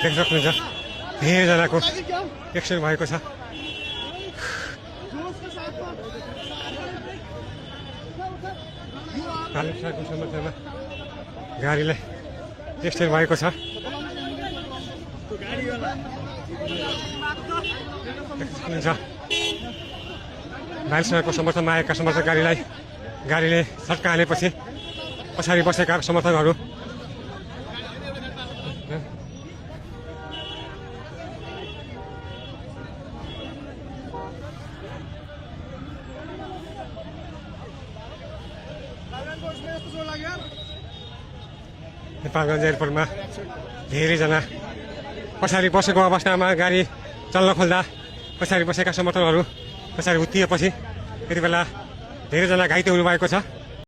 देख्न सक्नुहुन्छ धेरैजनाको एक्सिडेन्ट भएको छ। कालेब सरको समर्थनमा गाडीलाई एक्सिडेन्ट भएको छ। कालेब सरको समर्थनमा आएका समर्थक गाडीले झट्का हालेपछि पछाडि बसेका समर्थकहरू नेपालगञ्ज एयरपोर्टमा धेरैजना पछाडि बसेको अवस्थामा गाडी चल्न खोल्दा पछाडि बसेका समर्थकहरू पछाडि उत्तिएपछि यति बेला धेरैजना घाइते हुनुभएको छ।